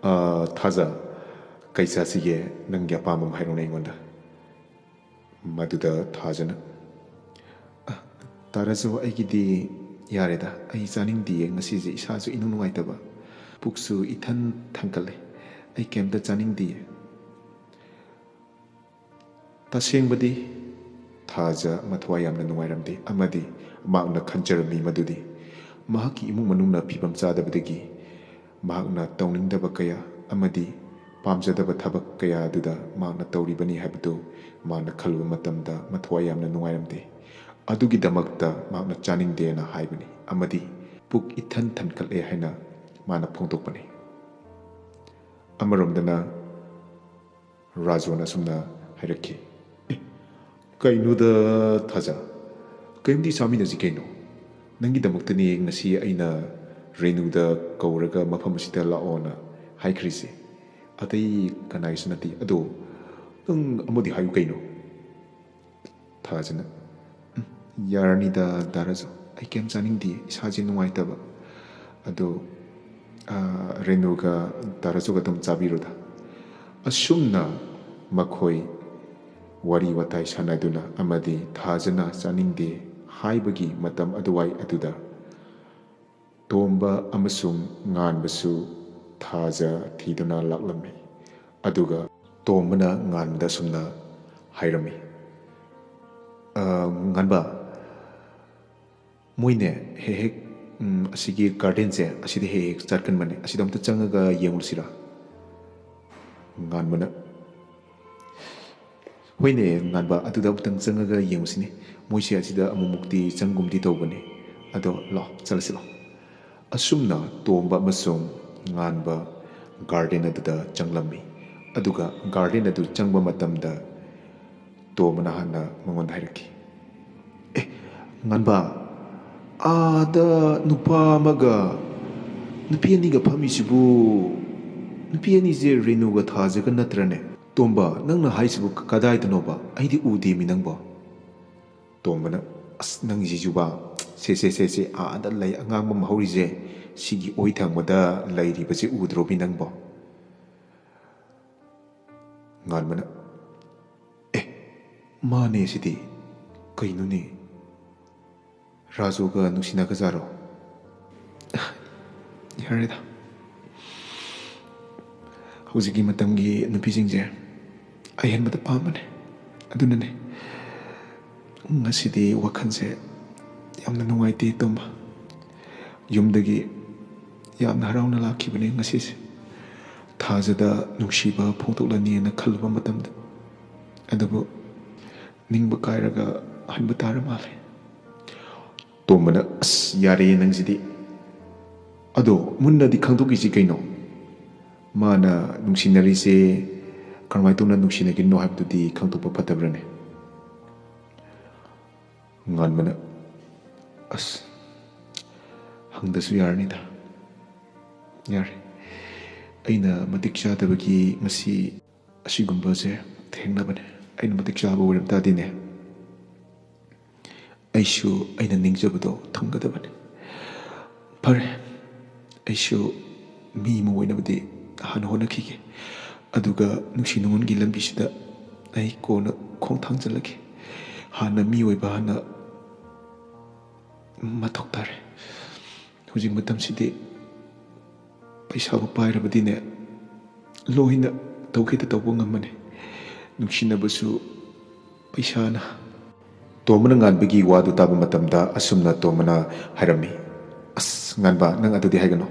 ꯑ, ꯊꯥꯖ, ꯀꯩ ꯆꯥꯁꯤꯒꯦ? ꯅꯪꯒꯤ ꯑꯄꯥꯝꯕ ꯑꯃ ꯍꯥꯏꯔꯣꯅꯦ ꯑꯩꯉꯣꯟꯗ꯫" ꯃꯗꯨꯗ ꯊꯥꯖꯅ, "ꯑ, ꯇꯥ ꯔꯥꯖꯣ, ꯑꯩꯒꯤꯗꯤ ꯌꯥꯔꯦꯗ꯫ ꯑꯩ ꯆꯥꯅꯤꯡꯗꯤꯌꯦ ꯉꯁꯤꯁꯦ, ꯏꯁꯥꯁꯨ ꯏꯅꯨꯡ ꯅꯨꯡꯉꯥꯏꯇꯕ, ꯄꯨꯛꯁꯨ ꯏꯊꯟ ꯊꯟꯒꯠꯂꯦ꯫ ꯑꯩ ꯀꯩꯝꯇ ꯆꯥꯅꯤꯡꯗꯤꯌꯦ꯫" ꯇꯁꯦꯡꯕꯗꯤ ꯊꯥꯖ ꯃꯊ꯭ꯋꯥꯏ ꯌꯥꯝꯅ ꯅꯨꯡꯉꯥꯏꯔꯝꯗꯦ ꯑꯃꯗꯤ ꯃꯍꯥꯛꯅ ꯈꯟꯖꯔꯝꯃꯤ ꯃꯗꯨꯗꯤ ꯃꯍꯥꯛꯀꯤ ꯏꯃꯨꯡ ꯃꯅꯨꯡꯅ ꯐꯤꯕꯝ ꯆꯥꯗꯕꯗꯒꯤ ꯃꯍꯥꯛꯅ ꯇꯧꯅꯤꯡꯗꯕ ꯀꯌꯥ ꯑꯃꯗꯤ ꯄꯥꯝꯖꯗꯕ ꯊꯕꯛ ꯀꯌꯥ ꯑꯗꯨꯗ ꯃꯍꯥꯛꯅ ꯇꯧꯔꯤꯕꯅꯤ ꯍꯥꯏꯕꯗꯨ ꯃꯍꯥꯛꯅ ꯈꯜꯂꯨꯕ ꯃꯇꯝꯗ ꯃꯊ꯭ꯋꯥꯏ ꯌꯥꯝꯅ ꯅꯨꯡꯉꯥꯏꯔꯝꯗꯦ꯫ ꯑꯗꯨꯒꯤꯗꯃꯛꯇ ꯃꯍꯥꯛꯅ ꯆꯥꯅꯤꯡꯗꯦꯅ ꯍꯥꯏꯕꯅꯤ ꯑꯃꯗꯤ ꯄꯨꯛ ꯏꯊꯟ ꯊꯟꯀꯠꯂꯦ ꯍꯥꯏꯅ ꯃꯥꯅ ꯐꯣꯡꯗꯣꯛꯄꯅꯤ꯫ ꯑꯃꯔꯣꯝꯗꯅ ꯔꯥꯖꯨꯅ ꯑꯁꯨꯝꯅ ꯍꯥꯏꯔꯛꯈꯤ, "ꯑꯦ, ꯀꯩꯅꯣꯗ ꯊꯥꯖ, ꯀꯔꯤꯝꯗꯤ ꯆꯥꯃꯤꯟꯅꯁꯤ ꯀꯩꯅꯣ? ꯅꯪꯒꯤꯗꯃꯛꯇꯅꯤ ꯉꯁꯤ ꯑꯩꯅ ꯔꯦꯅꯨꯗ ꯀꯧꯔꯒ ꯃꯐꯝ ꯑꯁꯤꯗ ꯂꯥꯛꯑꯣꯅ ꯍꯥꯏꯈ꯭ꯔꯤꯁꯦ꯫ ꯑꯇꯩ ꯀꯅꯥꯒꯤꯁꯨ ꯅꯠꯇꯦ꯫ ꯑꯗꯣ ꯅꯪ ꯑꯃꯗꯤ ꯍꯥꯏꯌꯨ ꯀꯩꯅꯣ?" ꯊꯥꯖꯅ, "ꯎꯝ, ꯌꯥꯔꯅꯤꯗ ꯗꯥ ꯔꯥꯖꯨ, ꯑꯩ ꯀꯩꯝ ꯆꯥꯅꯤꯡꯗꯦ, ꯏꯁꯥꯁꯦ ꯅꯨꯡꯉꯥꯏꯇꯕ꯫ ꯑꯗꯣ, ꯑꯥ, ꯔꯦꯅꯨꯒ ꯗꯥ ꯔꯥꯖꯨꯒ ꯑꯗꯨꯝ ꯆꯥꯕꯤꯔꯣꯗ꯫" ꯑꯁꯨꯝꯅ ꯃꯈꯣꯏ ꯋꯥꯔꯤ ꯋꯥꯇꯥꯏ ꯁꯥꯟꯅꯗꯨꯅ ꯑꯃꯗꯤ ꯊꯥꯖꯅ ꯆꯥꯅꯤꯡꯗꯦ ꯍꯥꯏꯕꯒꯤ ꯃꯇꯝ ꯑꯗꯨꯋꯥꯏ ꯑꯗꯨꯗ ꯇꯣꯝꯕ ꯑꯃꯁꯨꯡ ꯉꯥꯟꯕꯁꯨ ꯊꯥꯖ ꯊꯤꯗꯨꯅ ꯂꯥꯛꯂꯝꯃꯤ꯫ ꯑꯗꯨꯒ ꯇꯣꯝꯕꯅ ꯉꯥꯟꯕꯗ ꯑꯁꯨꯝꯅ ꯍꯥꯏꯔꯝꯃꯤ, "ꯑ, ꯉꯥꯟꯕ, ꯃꯣꯏꯅꯦ ꯍꯦꯛ ꯍꯦꯛ, ꯎꯝ, ꯑꯁꯤꯒꯤ ꯒꯥꯔꯗꯦꯟꯁꯦ ꯑꯁꯤꯗ ꯍꯦꯛ ꯍꯦꯛ ꯆꯠꯀꯟꯕꯅꯦ꯫ ꯑꯁꯤꯗ ꯑꯝꯇ ꯆꯪꯉꯒ ꯌꯦꯡꯉꯨꯁꯤꯔꯥ?" ꯉꯥꯟꯕꯅ, "ꯍꯣꯏꯅꯦ ꯉꯥꯟꯕ, ꯑꯗꯨꯗ ꯑꯃꯨꯛꯇꯪ ꯆꯪꯉꯒ ꯌꯦꯡꯉꯨꯁꯤꯅꯦ꯫ ꯃꯣꯏꯁꯦ ꯑꯁꯤꯗ ꯑꯃꯨꯛꯃꯨꯛꯇꯤ ꯆꯪꯒꯨꯝꯗꯤ ꯇꯧꯕꯅꯦ꯫ ꯑꯗꯣ ꯂꯥꯛꯑꯣ, ꯆꯠꯂꯁꯤ ꯂꯥꯛꯑꯣ꯫" ꯑꯁꯨꯝꯅ ꯇꯣꯝꯕ ꯑꯃꯁꯨꯡ ꯉꯥꯟꯕ ꯒꯥꯔꯗꯦꯟ ꯑꯗꯨꯗ ꯆꯪꯂꯝꯃꯤ꯫ ꯑꯗꯨꯒ ꯒꯥꯔꯗꯦꯟ ꯑꯗꯨ ꯆꯪꯕ ꯃꯇꯝꯗ ꯇꯣꯝꯕꯅ ꯍꯥꯟꯅ ꯃꯉꯣꯟꯗ ꯍꯥꯏꯔꯛꯈꯤ, "ꯑꯦ, ꯉꯥꯟꯕ, ꯑꯥꯗ ꯅꯨꯄꯥ ꯑꯃꯒ ꯅꯨꯄꯤ ꯑꯅꯤꯒ ꯐꯝꯃꯤꯁꯤꯕꯨ, ꯅꯨꯄꯤ ꯑꯅꯤꯁꯦ ꯔꯦꯅꯨꯒ ꯊꯥꯖꯒ ꯅꯠꯇ꯭ꯔꯅꯦ? ꯇꯣꯝꯕ, ꯅꯪꯅ ꯍꯥꯏꯁꯤꯕꯨ ꯀꯗꯥꯏꯗꯅꯣꯕ? ꯑꯩꯗꯤ ꯎꯗꯦꯃꯤ ꯅꯪꯕꯣ꯫" ꯇꯣꯝꯕꯅ, "ꯑꯁ, ꯅꯪꯁꯤꯁꯨꯕ, ꯁꯦ, ꯁꯦ, ꯁꯦ, ꯁꯦ, ꯑꯥꯗ ꯂꯩ ꯑꯉꯥꯡꯕ ꯑꯃ ꯍꯧꯔꯤꯁꯦ, ꯁꯤꯒꯤ ꯑꯣꯏ ꯊꯪꯕꯗ ꯂꯩꯔꯤꯕꯁꯦ ꯎꯗ꯭ꯔꯣꯃꯤ ꯅꯪꯕꯣ?" ꯉꯥꯟꯕꯅ, "ꯑꯦ, ꯃꯥꯅꯦ ꯁꯤꯗꯤ꯫ ꯀꯩꯅꯣꯅꯦ? ꯔꯥꯖꯨꯒ ꯅꯨꯡꯁꯤꯅꯒꯖꯥꯔꯣ?" "ꯌꯥꯔꯦꯗ꯫ ꯍꯧꯖꯤꯛꯀꯤ ꯃꯇꯝꯒꯤ ꯅꯨꯄꯤꯁꯤꯡꯁꯦ ꯑꯍꯦꯟꯕꯗ ꯄꯥꯝꯕꯅꯦ꯫ ꯑꯗꯨꯅꯅꯦ ꯉꯁꯤꯗꯤ ꯋꯥꯈꯜꯁꯦ ꯌꯥꯝꯅ ꯅꯨꯡꯉꯥꯏꯇꯦ, ꯇꯣꯝꯕ꯫ ꯌꯨꯝꯗꯒꯤ ꯌꯥꯝꯅ ꯍꯔꯥꯎꯅ ꯂꯥꯛꯈꯤꯕꯅꯦ ꯉꯁꯤꯁꯦ꯫ ꯊꯥꯖꯗ ꯅꯨꯡꯁꯤꯕ ꯐꯣꯡꯗꯣꯛꯂꯅꯤꯅ ꯈꯜꯂꯨꯕ ꯃꯇꯝꯗ, ꯑꯗꯨꯕꯨ ꯅꯤꯡꯕ ꯀꯥꯏꯔꯒ ꯍꯟꯕ ꯇꯥꯔ ꯃꯥꯜꯂꯦ꯫ ꯇꯣꯝꯕꯅ, "ꯑꯁ, ꯌꯥꯔꯦ ꯅꯪꯁꯤꯗꯤ꯫ ꯑꯗꯣ ꯃꯨꯟꯅꯗꯤ ꯈꯪꯗꯣꯛꯈꯤꯁꯤ ꯀꯩꯅꯣ? ꯃꯥꯅ ꯅꯨꯡꯁꯤꯅꯔꯤꯁꯦ ꯀꯔꯝꯍꯥꯏꯅ ꯇꯧꯅ ꯅꯨꯡꯁꯤꯅꯒꯤꯅꯣ ꯍꯥꯏꯕꯗꯨꯗꯤ ꯈꯪꯗꯣꯛꯄ ꯐꯠꯇꯕ꯭ꯔꯅꯦ?" ꯉꯥꯟꯕꯅ, "ꯑꯁ, ꯍꯪꯗꯁꯨ ꯌꯥꯔꯅꯤꯗ꯫ ꯌꯥꯔꯦ, ꯑꯩꯅ ꯃꯇꯤꯛ ꯆꯥꯗꯕꯒꯤ ꯉꯁꯤ ꯑꯁꯤꯒꯨꯝꯕꯁꯦ ꯊꯦꯡꯅꯕꯅꯦ꯫ ꯑꯩꯅ ꯃꯇꯤꯛ ꯆꯥꯕ ꯑꯣꯏꯔꯝ ꯇꯥꯗꯤꯅꯦ, ꯑꯩꯁꯨ ꯑꯩꯅ ꯅꯤꯡꯖꯕꯗꯣ ꯊꯨꯡꯒꯗꯕꯅꯦ꯫ ꯐꯔꯦ, ꯑꯩꯁꯨ ꯃꯤ ꯑꯃ ꯑꯣꯏꯅꯕꯗꯤ ꯍꯥꯟꯅ ꯍꯣꯠꯅꯈꯤꯒꯦ, ꯑꯗꯨꯒ ꯅꯨꯡꯁꯤ ꯅꯨꯡꯉꯣꯟꯒꯤ ꯂꯝꯕꯤꯁꯤꯗ ꯑꯩ ꯀꯣꯟꯅ ꯈꯣꯡ ꯊꯥꯡꯖꯤꯜꯂꯒꯦ꯫ ꯍꯥꯟꯅ ꯃꯤ ꯑꯣꯏꯕ ꯍꯥꯟꯅ ꯃꯊꯧ ꯇꯥꯔꯦ꯫ ꯍꯧꯖꯤꯛ ꯃꯇꯝꯁꯤꯗꯤ ꯄꯩꯁꯥꯕꯨ ꯄꯥꯏꯔꯕꯗꯤꯅꯦ, ꯂꯣꯏꯅ ꯇꯧꯒꯦꯗ ꯇꯧꯕ ꯉꯝꯕꯅꯤ꯫ ꯅꯨꯡꯁꯤꯅꯕꯁꯨ ꯄꯩꯁꯥꯅ"꯫ ꯇꯣꯝꯕꯅ ꯉꯥꯟꯕꯒꯤ ꯋꯥꯗꯨ ꯇꯥꯕ ꯃꯇꯝꯗ ꯑꯁꯨꯝꯅ ꯇꯣꯝꯕꯅ ꯍꯥꯏꯔꯝꯃꯤ, "ꯑꯁ ꯉꯥꯟꯕ, ꯅꯪ ꯑꯗꯨꯗꯤ ꯍꯥꯏꯒꯅꯨ꯫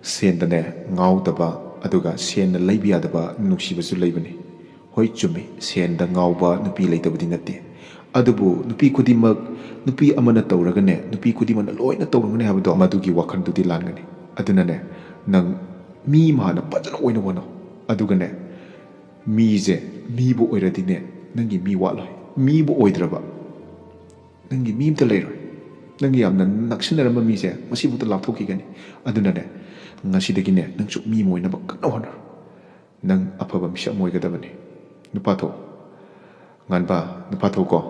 ꯁꯦꯟꯗꯅꯦ ꯉꯥꯎꯗꯕ, ꯑꯗꯨꯒ ꯁꯦꯟꯅ ꯂꯩꯕ ꯌꯥꯗꯕ ꯅꯨꯡꯁꯤꯕꯁꯨ ꯂꯩꯕꯅꯤ꯫ ꯍꯣꯏ, ꯆꯨꯝꯃꯤ, ꯁꯦꯟꯗ ꯉꯥꯎꯕ ꯅꯨꯄꯤ ꯂꯩꯇꯕꯗꯤ ꯅꯠꯇꯦ꯫ ꯑꯗꯨꯕꯨ ꯅꯨꯄꯤ ꯈꯨꯗꯤꯡꯃꯛ, ꯅꯨꯄꯤ ꯑꯃꯅ ꯇꯧꯔꯒꯅꯦ, ꯅꯨꯄꯤ ꯈꯨꯗꯤꯡꯃꯛꯅ ꯂꯣꯏꯅ ꯇꯧꯔꯝꯒꯅꯤ ꯍꯥꯏꯕꯗꯣ, ꯃꯗꯨꯒꯤ ꯋꯥꯈꯜꯗꯨꯗꯤ ꯂꯥꯟꯒꯅꯤ꯫ ꯑꯗꯨꯅꯅꯦ, ꯅꯪ ꯃꯤ ꯑꯃ ꯍꯥꯟꯅ ꯐꯖꯅ ꯑꯣꯏꯅ ꯍꯣꯠꯅꯧ꯫ ꯑꯗꯨꯒꯅꯦ, ꯃꯤꯁꯦ ꯃꯤꯕꯨ ꯑꯣꯏꯔꯗꯤꯅꯦ, ꯅꯪꯒꯤ ꯃꯤ ꯋꯥꯠꯂꯣꯏ꯫ ꯃꯤꯕꯨ ꯑꯣꯏꯗ꯭ꯔꯕ, ꯅꯪꯒꯤ ꯃꯤ ꯑꯝꯇ ꯂꯩꯔꯣꯏ꯫ ꯅꯪꯒꯤ ꯌꯥꯝꯅ ꯅꯛꯁꯤꯟꯅꯔꯝꯕ ꯃꯤꯁꯦ ꯃꯁꯤꯐꯥꯎꯗ ꯂꯥꯞꯊꯣꯛꯈꯤꯒꯅꯤ꯫ ꯑꯗꯨꯅꯅꯦ, ꯉꯁꯤꯗꯒꯤꯅꯦ, ꯅꯪꯁꯨ ꯃꯤ ꯑꯃ ꯑꯣꯏꯅꯕ ꯀꯟꯅ ꯍꯣꯠꯅꯔꯣ꯫ ꯅꯪ ꯑꯐꯕ ꯃꯤꯁꯛ ꯑꯃ ꯑꯣꯏꯒꯗꯕꯅꯤ꯫ ꯅꯨꯄꯥ ꯊꯣꯛ, ꯉꯥꯟꯕ, ꯅꯨꯄꯥ ꯊꯣꯛꯀꯣ꯫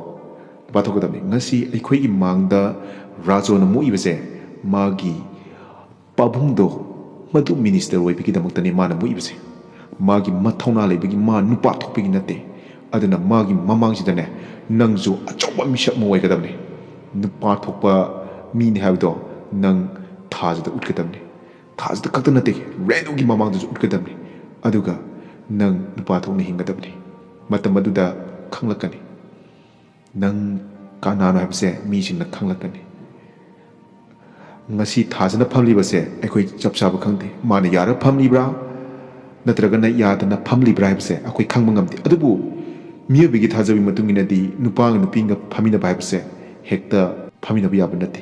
ꯅꯨꯄꯥ ꯊꯣꯛꯀꯗꯕꯅꯤ꯫ ꯉꯁꯤ ꯑꯩꯈꯣꯏꯒꯤ ꯃꯥꯡꯗ ꯔꯥꯖꯣꯅ ꯃꯣꯛꯏꯕꯁꯦ, ꯃꯥꯒꯤ ꯄꯥꯕꯨꯡꯗꯣ, ꯃꯗꯨ ꯃꯤꯅꯤꯁꯇꯔ ꯑꯣꯏꯕꯒꯤꯗꯃꯛꯇꯅꯤ ꯃꯥꯅ ꯃꯣꯛꯏꯕꯁꯦ꯫ ꯃꯥꯒꯤ ꯃꯊꯧꯅꯥ ꯂꯩꯕꯒꯤ, ꯃꯥ ꯅꯨꯄꯥ ꯊꯣꯛꯄꯒꯤ ꯅꯠꯇꯦ꯫ ꯑꯗꯨꯅ ꯃꯥꯒꯤ ꯃꯃꯥꯡꯁꯤꯗꯅꯦ, ꯅꯪꯁꯨ ꯑꯆꯧꯕ ꯃꯤꯁꯛ ꯑꯃ ꯑꯣꯏꯒꯗꯕꯅꯤ꯫ ꯅꯨꯄꯥ ꯊꯣꯛꯄ ꯃꯤꯅꯤ ꯍꯥꯏꯕꯗꯣ ꯅꯪ ꯊꯥꯖꯗ ꯎꯠꯀꯗꯕꯅꯤ꯫ ꯊꯥꯖꯗ ꯈꯛꯇ ꯅꯠꯇꯦ, ꯔꯦꯅꯨꯒꯤ ꯃꯃꯥꯡꯗꯁꯨ ꯎꯠꯀꯗꯕꯅꯤ꯫ ꯑꯗꯨꯒ ꯅꯪ ꯅꯨꯄꯥ ꯊꯣꯛꯅ ꯍꯤꯡꯒꯗꯕꯅꯤ꯫ ꯃꯇꯝ ꯑꯗꯨꯗ ꯈꯪꯂꯛꯀꯅꯤ꯫ ꯅꯪ ꯀꯅꯥꯅꯣ ꯍꯥꯏꯕꯁꯦ ꯃꯤꯁꯤꯡꯅ ꯈꯪꯂꯛꯀꯅꯤ꯫ ꯉꯁꯤ ꯊꯥꯖꯅ ꯐꯝꯂꯤꯕꯁꯦ ꯑꯩꯈꯣꯏ ꯆꯞ ꯆꯥꯕ ꯈꯪꯗꯦ꯫ ꯃꯥꯅ ꯌꯥꯔꯒ ꯐꯝꯂꯤꯕ꯭ꯔꯥ? ꯅꯠꯇ꯭ꯔꯒꯅ ꯌꯥꯗꯅ ꯐꯝꯂꯤꯕ꯭ꯔꯥ ꯍꯥꯏꯕꯁꯦ ꯑꯩꯈꯣꯏ ꯈꯪꯕ ꯉꯝꯗꯦ꯫ ꯑꯗꯨꯕꯨ ꯃꯤꯑꯣꯏꯕꯒꯤ ꯊꯥꯖꯕꯒꯤ ꯃꯇꯨꯡ ꯏꯟꯅꯗꯤ ꯅꯨꯄꯥꯒ ꯅꯨꯄꯤꯒ ꯐꯝꯃꯤꯟꯅꯕ ꯍꯥꯏꯕꯁꯦ ꯍꯦꯛꯇ ꯐꯝꯃꯤꯟꯅꯕ ꯌꯥꯕ ꯅꯠꯇꯦ꯫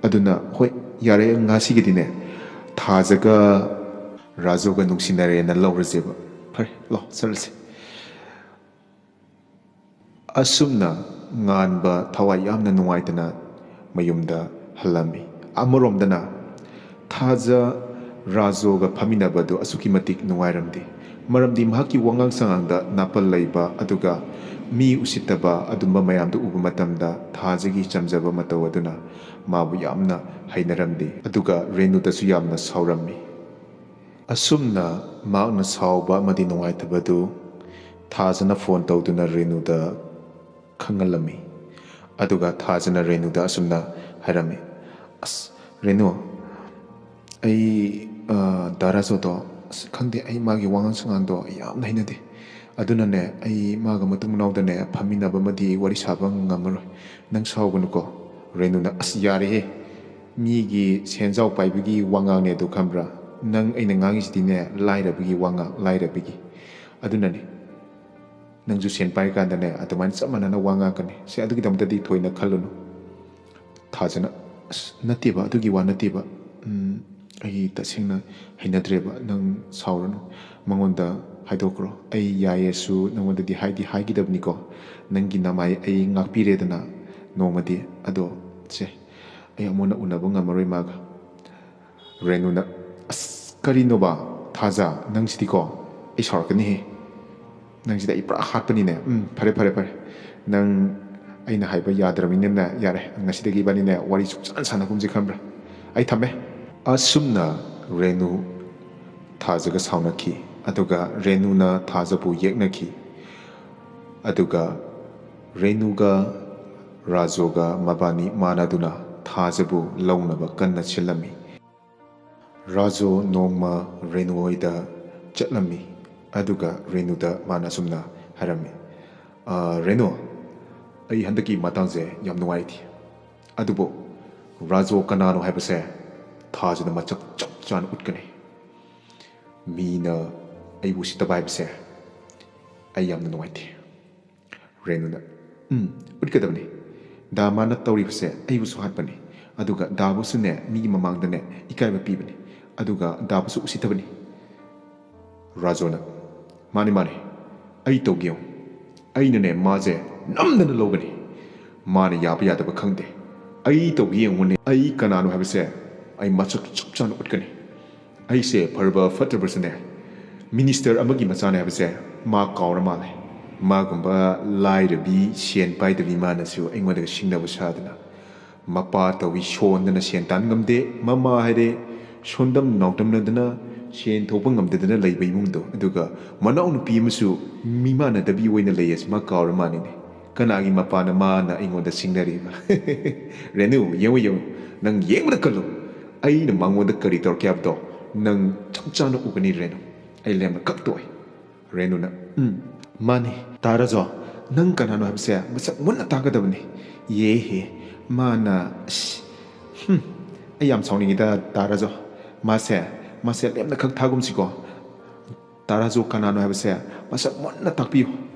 ꯑꯗꯨꯅ ꯍꯣꯏ, ꯌꯥꯔꯦ, ꯉꯁꯤꯒꯤꯗꯤꯅꯦ ꯊꯥꯖꯒ ꯔꯥꯖꯨꯒ ꯅꯨꯡꯁꯤꯅꯔꯦꯅ ꯂꯧꯔꯁꯦꯕ꯫ ꯐꯔꯦ, ꯂꯥꯛꯑꯣ, ꯆꯠꯂꯁꯦ꯫ ꯑꯁꯨꯝꯅ ꯉꯥꯟꯕ ꯊꯋꯥꯏ ꯌꯥꯝꯅ ꯅꯨꯡꯉꯥꯏꯇꯅ ꯃꯌꯨꯝꯗ ꯍꯜꯂꯝꯃꯤ꯫ ꯑꯃꯔꯣꯝꯗꯅ ꯊꯥꯖ ꯔꯥꯖꯣꯒ ꯐꯝꯃꯤꯟꯅꯕꯗꯨ ꯑꯁꯨꯛꯀꯤ ꯃꯇꯤꯛ ꯅꯨꯡꯉꯥꯏꯔꯝꯗꯦ꯫ ꯃꯔꯝꯗꯤ ꯃꯍꯥꯛꯀꯤ ꯋꯥꯉꯥꯡ ꯁꯉꯥꯡꯗ ꯅꯥꯄꯜ ꯂꯩꯕ ꯑꯗꯨꯒ ꯃꯤ ꯎꯁꯤꯠꯇꯕ ꯑꯗꯨꯝꯕ ꯃꯌꯥꯝꯗꯨ ꯎꯕ ꯃꯇꯝꯗ ꯊꯥꯖꯒꯤ ꯆꯝꯖꯕ ꯃꯇꯧ ꯑꯗꯨꯅ ꯃꯥꯕꯨ ꯌꯥꯝꯅ ꯍꯩꯅꯔꯝꯗꯦ꯫ ꯑꯗꯨꯒ ꯔꯦꯅꯨꯗꯁꯨ ꯌꯥꯝꯅ ꯁꯥꯎꯔꯝꯃꯤ꯫ ꯑꯁꯨꯝꯅ ꯃꯍꯥꯛꯅ ꯁꯥꯎꯕ ꯑꯃꯗꯤ ꯅꯨꯡꯉꯥꯏꯇꯕꯗꯨ ꯊꯥꯖꯅ ꯐꯣꯟ ꯇꯧꯗꯨꯅ ꯔꯦꯅꯨꯗ ꯈꯪꯍꯜꯂꯝꯃꯤ꯫ ꯑꯗꯨꯒ ꯊꯥꯖꯅ ꯔꯦꯅꯨꯗ ꯑꯁꯨꯝꯅ ꯍꯥꯏꯔꯝꯃꯤ, "ꯑꯁ, ꯔꯦꯅꯨ, ꯑꯩ, ꯑ, ꯗꯥ ꯔꯥꯖꯨꯗꯣ, ꯑꯁ, ꯈꯪꯗꯦ, ꯑꯩ ꯃꯥꯒꯤ ꯋꯥꯉꯥꯡ ꯁꯉꯥꯡꯗꯣ ꯑꯩ ꯌꯥꯝꯅ ꯍꯩꯅꯗꯦ꯫ ꯑꯗꯨꯅꯅꯦ, ꯑꯩ ꯃꯥꯒ ꯃꯇꯨꯡ ꯃꯅꯥꯎꯗꯅꯦ ꯐꯝꯃꯤꯟꯅꯕ ꯑꯃꯗꯤ ꯋꯥꯔꯤ ꯁꯥꯕ ꯉꯝꯃꯔꯣꯏ꯫ ꯅꯪ ꯁꯥꯎꯒꯅꯨꯀꯣ꯫" ꯔꯦꯅꯨꯅ, "ꯑꯁ, ꯌꯥꯔꯦꯍꯦ, ꯃꯤꯒꯤ ꯁꯦꯟꯖꯥꯎ ꯄꯥꯏꯕꯒꯤ ꯋꯥꯉꯥꯡꯅꯦ ꯑꯗꯨ, ꯈꯪꯕ꯭ꯔꯥ? ꯅꯪ ꯑꯩꯅ ꯉꯥꯡꯉꯤꯁꯤꯗꯤꯅꯦ ꯂꯥꯏꯔꯕꯒꯤ ꯋꯥꯉꯥꯡ, ꯂꯥꯏꯔꯕꯒꯤ꯫ ꯑꯗꯨꯅꯅꯦ, ꯅꯪꯁꯨ ꯁꯦꯟ ꯄꯥꯏꯔꯀꯥꯟꯗꯅꯦ ꯑꯗꯨꯃꯥꯏꯅ ꯆꯞ ꯃꯥꯟꯅꯅ ꯋꯥ ꯉꯥꯡꯉꯛꯀꯅꯤ꯫ ꯁꯦ, ꯑꯗꯨꯒꯤꯗꯃꯛꯇꯗꯤ ꯊꯣꯏꯅ ꯈꯜꯂꯨꯅꯨ꯫" ꯊꯥꯖꯅ, "ꯑꯁ, ꯅꯠꯇꯦꯕ, ꯑꯗꯨꯒꯤ ꯋꯥ ꯅꯠꯇꯦꯕ꯫ ꯎꯝ, ꯑꯩ ꯇꯁꯦꯡꯅ ꯍꯩꯅꯗ꯭ꯔꯦꯕ꯫ ꯅꯪ ꯁꯥꯎꯔꯅꯨ꯫ ꯃꯉꯣꯟꯗ ꯍꯥꯏꯗꯣꯛꯈ꯭ꯔꯣ꯫ ꯑꯩ ꯌꯥꯏꯌꯦꯁꯨ ꯅꯉꯣꯟꯗꯗꯤ ꯍꯥꯏꯗꯤ ꯍꯥꯏꯈꯤꯗꯕꯅꯤꯀꯣ꯫ ꯅꯪꯒꯤ ꯅꯃꯥꯏ ꯑꯩ ꯉꯥꯛꯄꯤꯔꯦꯗꯅ ꯅꯣꯡꯃꯗꯤ꯫ ꯑꯗꯣ ꯁꯦ, ꯑꯩ ꯑꯃꯨꯛ ꯍꯟꯅ ꯎꯅꯕ ꯉꯝꯃꯔꯣꯏ ꯃꯥꯒ꯫" ꯔꯦꯅꯨꯅ, "ꯑꯁ, ꯀꯔꯤꯅꯣꯕ? ꯊꯥꯖ, ꯅꯪꯁꯤꯗꯤꯀꯣ, ꯑꯩ ꯁꯥꯎꯔꯛꯀꯅꯤꯍꯦ꯫ ꯅꯪꯁꯤꯗꯤ ꯑꯩ ꯄꯨꯔꯥ ꯍꯥꯠꯄꯅꯤꯅꯦ꯫ ꯎꯝ, ꯐꯔꯦ, ꯐꯔꯦ, ꯐꯔꯦ꯫ ꯅꯪ ꯑꯩꯅ ꯍꯥꯏꯕ ꯌꯥꯗ꯭ꯔꯕꯅꯤꯅꯅꯦ, ꯌꯥꯔꯦ꯫ ꯉꯁꯤꯗꯒꯤ ꯏꯕꯥꯅꯤꯅꯦ ꯋꯥꯔꯤ ꯁꯨꯡꯁꯥꯟ ꯁꯥꯟꯅꯒꯨꯝꯁꯦ, ꯈꯪꯕ꯭ꯔꯥ? ꯑꯩ ꯊꯝꯃꯦ꯫" ꯑꯁꯨꯝꯅ ꯔꯦꯅꯨ ꯊꯥꯖꯒ ꯁꯥꯎꯅꯈꯤ꯫ ꯑꯗꯨꯒ ꯔꯦꯅꯨꯅ ꯊꯥꯖꯕꯨ ꯌꯦꯛꯅꯈꯤ꯫ ꯑꯗꯨꯒ ꯔꯦꯅꯨꯒ ꯔꯥꯖꯣꯒ ꯃꯕꯥꯅꯤ ꯃꯥꯟꯅꯗꯨꯅ ꯊꯥꯖꯕꯨ ꯂꯧꯅꯕ ꯀꯟꯅ ꯁꯤꯜꯂꯝꯃꯤ꯫ ꯔꯥꯖꯣ ꯅꯣꯡꯃ ꯔꯦꯅꯨ ꯍꯣꯏꯗ ꯆꯠꯂꯝꯃꯤ꯫ ꯑꯗꯨꯒ ꯔꯦꯅꯨꯗ ꯃꯥꯅ ꯑꯁꯨꯝꯅ ꯍꯥꯏꯔꯝꯃꯤ, "ꯑ, ꯔꯦꯅꯨ, ꯑꯩ ꯍꯟꯗꯛꯀꯤ ꯃꯇꯥꯡꯁꯦ ꯌꯥꯝ ꯅꯨꯡꯉꯥꯏꯇꯦ꯫ ꯑꯗꯨꯕꯨ ꯔꯥꯖꯣ ꯀꯅꯥꯅꯣ ꯍꯥꯏꯕꯁꯦ ꯊꯥꯖꯅ ꯃꯁꯛ ꯆꯞ ꯆꯥꯅ ꯎꯠꯀꯅꯤ꯫ ꯃꯤꯅ ꯑꯩꯕꯨ ꯎꯁꯤꯠꯇꯕ ꯍꯥꯏꯕꯁꯦ ꯑꯩ ꯌꯥꯝꯅ ꯅꯨꯡꯉꯥꯏꯇꯦ꯫ ꯔꯦꯅꯨꯅ, "ꯎꯝ, ꯎꯠꯀꯗꯕꯅꯤ꯫ ꯗꯥ ꯃꯥꯅ ꯇꯧꯔꯤꯕꯁꯦ ꯑꯩꯕꯨꯁꯨ ꯍꯥꯠꯄꯅꯤ, ꯑꯗꯨꯒ ꯗꯥꯕꯨꯁꯨꯅꯦ ꯃꯤꯒꯤ ꯃꯃꯥꯡꯗꯅꯦ ꯏꯀꯥꯏꯕ ꯄꯤꯕꯅꯤ, ꯑꯗꯨꯒ ꯗꯥꯕꯨꯁꯨ ꯎꯁꯤꯠꯇꯕꯅꯤ꯫" ꯔꯥꯖꯣꯅ, "ꯃꯥꯅꯤ, ꯃꯥꯅꯤ, ꯑꯩ ꯇꯧꯒꯦ ꯌꯦꯡꯉꯨ꯫ ꯑꯩꯅꯅꯦ ꯃꯥꯁꯦ ꯅꯝꯗꯅ ꯂꯧꯒꯅꯤ꯫ ꯃꯥꯅ ꯌꯥꯕ ꯌꯥꯗꯕ ꯈꯪꯗꯦ꯫ ꯑꯩ ꯇꯧꯒꯦ ꯌꯦꯡꯉꯨꯅꯦ꯫ ꯑꯩ ꯀꯅꯥꯅꯣ ꯍꯥꯏꯕꯁꯦ ꯑꯩ ꯃꯁꯛ ꯆꯞ ꯆꯥꯅ ꯎꯠꯀꯅꯤ꯫ ꯑꯩꯁꯦ ꯐꯔꯕ ꯐꯠꯇ꯭ꯔꯕꯁꯨꯅꯦ, ꯃꯤꯅꯤꯁꯇꯔ ꯑꯃꯒꯤ ꯃꯆꯥꯅꯦ ꯍꯥꯏꯕꯁꯦ ꯃꯥ ꯀꯥꯎꯔ ꯃꯥꯜꯂꯦ꯫ ꯃꯥꯒꯨꯝꯕ ꯂꯥꯏꯔꯕꯤ, ꯁꯦꯟ ꯄꯥꯏꯗꯕꯤ ꯃꯥꯅꯁꯨ ꯑꯩꯉꯣꯟꯗꯒ ꯁꯤꯡꯅꯕ ꯁꯥꯗꯅ, ꯃꯄꯥ ꯇꯧꯏ ꯁꯣꯟꯗꯅ ꯁꯦꯟ ꯇꯥꯟ ꯉꯝꯗꯦ, ꯃꯃꯥ ꯍꯥꯏꯔꯦ ꯁꯣꯟꯗꯝ ꯅꯥꯎꯇꯝꯅꯗꯅ ꯁꯦꯟ ꯊꯣꯛꯄ ꯉꯝꯗꯗꯅ ꯂꯩꯕ ꯏꯃꯨꯡꯗꯣ, ꯑꯗꯨꯒ ꯃꯅꯥꯎꯅꯨꯄꯤ ꯑꯃꯁꯨ ꯃꯤꯃꯥꯟꯅꯗꯕꯤ ꯑꯣꯏꯅ ꯂꯩ ꯑꯁꯤ ꯃꯥ ꯀꯥꯎꯔ ꯃꯥꯜꯂꯤꯅꯦ꯫ ꯀꯅꯥꯒꯤ ꯃꯄꯥꯅ ꯃꯥꯅ ꯑꯩꯉꯣꯟꯗ ꯁꯤꯡꯅꯔꯤꯕ?" "ꯔꯦꯅꯨ, ꯌꯦꯡꯉꯨ, ꯌꯦꯡꯉꯨ, ꯅꯪ ꯌꯦꯡꯕꯗ ꯀꯜꯂꯨ꯫ ꯑꯩꯅ ꯃꯉꯣꯟꯗ ꯀꯔꯤ ꯇꯧꯔꯛꯀꯦ ꯍꯥꯏꯕꯗꯣ ꯅꯪ ꯆꯞ ꯆꯥꯅ ꯎꯒꯅꯤ, ꯔꯦꯅꯨ꯫ ꯑꯩ ꯂꯦꯝꯅ ꯀꯛ ꯇꯣꯛꯑꯣꯏ꯫" ꯔꯦꯅꯨꯅ, "ꯎꯝ, ꯃꯥꯅꯤ꯫ ꯇꯥ ꯔꯥꯖꯣ, ꯅꯪ ꯀꯅꯥꯅꯣ ꯍꯥꯏꯕꯁꯦ ꯃꯁꯛ ꯃꯨꯟꯅ ꯇꯥꯛꯀꯗꯕꯅꯤ꯫ ꯌꯦ ꯍꯦ, ꯃꯥꯅ, ꯑꯁ, ꯍꯨꯝ, ꯑꯩ ꯌꯥꯝ ꯁꯥꯎꯅꯤꯡꯉꯤꯗ, ꯇꯥ ꯔꯥꯖꯣ꯫ ꯃꯥꯁꯦ, ꯃꯥꯁꯦ ꯂꯦꯝꯅ ꯈꯛ ꯊꯥꯒꯨꯝꯁꯤꯀꯣ꯫ ꯇꯥ ꯔꯥꯖꯣ ꯀꯅꯥꯅꯣ ꯍꯥꯏꯕꯁꯦ ꯃꯁꯛ ꯃꯨꯟꯅ ꯇꯥꯛꯄꯤꯌꯨ꯫"